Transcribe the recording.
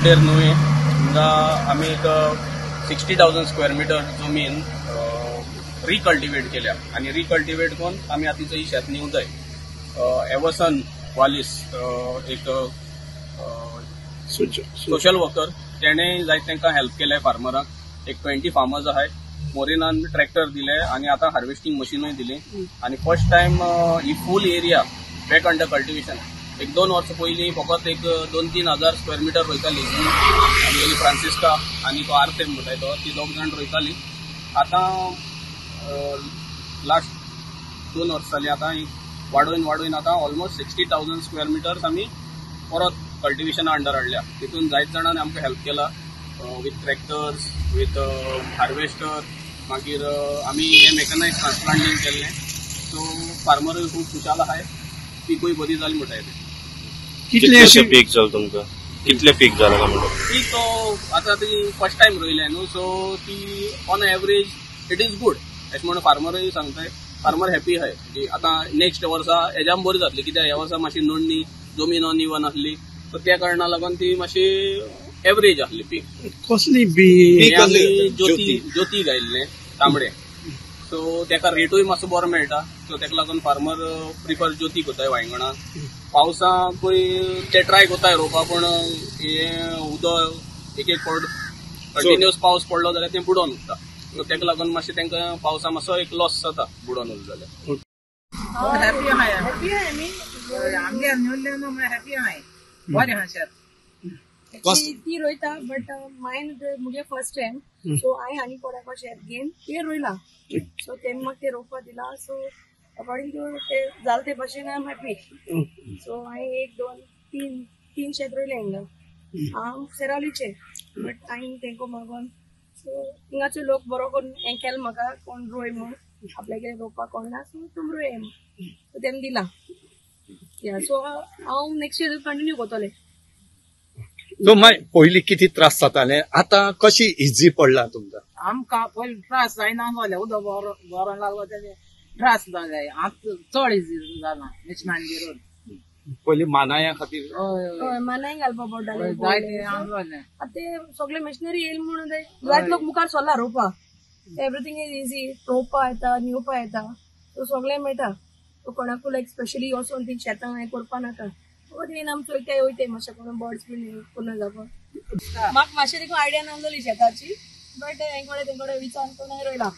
नुवें हांगा आमी एक 60,000 स्क्वेअर मिटर जमीन रिकल्टिवेट केल्या आनी रिकल्टिवेट करून आमी आतां ही शेत निवताय. एवर्सन वालीस एक सोशल वर्कर, तेणे जायत तांकां हेल्प केले फार्मरांक. एक 20 फार्मर्स आहाय. मोरिनान ट्रॅक्टर दिले आनी आतां हार्वेस्टिंग मशीनूय दिली आनी फर्स्ट टायम ही full area back under cultivation. एक 2 वर्सां पयलीं फकत एक 2-3 हजार स्क्वेअर मिटर रोयताली आमगेली फ्रांसिस्का आनी तो आर्तेम म्हणटाय तो, ती 2 जाण रोयताली. आतां लास्ट 2 वर्सां जालीं, आतां वाडोवन वाडोवन आतां ऑलमोस्ट 60,000 स्क्वेअर मिटर्स आमी परत कल्टिवेशना अंडर हाडल्या. तितून जायत जाणांनी आमकां हेल्प केला विथ ट्रॅक्टर्स, विथ हार्वेस्टर. मागीर आमी हें मेकनायज ट्रान्सप्लांटींग केल्लें. सो फार्मरूय खूब खुशाल आहाय, पिकूय बरी जाली म्हणटाय. कितलें पीक जालें तुमकां? कितलें पीक जालां काय म्हणटा? पीक आतां ती फर्स्ट टायम रोयलें न्हू, सो ती on average it is good अशें म्हणून फार्मरूय सांगताय. फार्मर हॅपी आहाय की आतां नेक्स्ट वर्सा हेज्यान बरी जातली, कित्याक ह्या वर्सा मातशी नडणी जमीन अनइवन आसली, सो त्या कारणा लागून ती मातशी एवरेज आसली पीक. कसली बी? आमी ज्योती ज्योती घायल्लें तांबडे, सो तेका रेटूय मातसो बरो मेळटा. सो तेका लागून फार्मर प्रिफर ज्योती करताय वायंगणाक. पावसाकूय ते ट्राय करताय रोवपाक, पूण हें उदक एक एक फावट कंटिन्युअस पावस पडलो जाल्यार तें बुडोवन उरता. सो तेका लागून मातशें तांकां पावसा मातसो एक लॉस जाता बुडोवन उरलो जाल्यार. हॅपी आहाय, हॅपी आहाय आमी, आमगे न्यूल्यान हॅपी आहाय, बरें आहा शेत. ती रोयता बट मायन मुगे फर्स्ट टायम, सो हांवें आनी कोणाक शेत घेवन ते रोयला. सो तेमी म्हाका ते रोवपा दिला. सो अकॉर्डिंग टू ते जालें ते भशेन I am happy. सो हांवें 1, 2, 3 शेत रोयलें हिंगा. हांव सेरावलीचें बट हांवें तेंको मागोन, सो हिंगाचे लोक बरो करून हें केलें म्हाका, कोण रोय म्हूण आपल्यागेर रोवपाक कोण ना, सो तुमी रोय म्हूण, सो तेमी दिला. या सो हांव नेक्स्ट इयर कंटिन्यू करतलें. सो मागीर पयलीं कितें त्रास जाताले, आतां कशी इजी पडला तुमकां? आमकां पयलीं त्रास जायना जाले, उदक भरोन लागलो तेजे त्रास जाले, आतां चड इजी जाला मिशनान गिरून. पयलीं मानाया खातीर? हय, मानाय घालपा पडटालें, जायते आसलें. आतां ते सगळे मशिनरी येयली म्हणून जायते लोक मुखार सरला रोवपा. एवरीथींग is easy, रोवपा येता, निवपा येता, सो सगळें मेळटा. सो कोणाकूय लायक स्पेशली वचोन ती शेतां हें करपा नाका. येवन आमी चोयताय वयताय मातशें कोण बर्ड्स बीन कोण जावपा. म्हाका मातशें देखून आयडिया नासली शेताची, बट हें कडेन तें कडेन विचारून करून हांवें रोयला.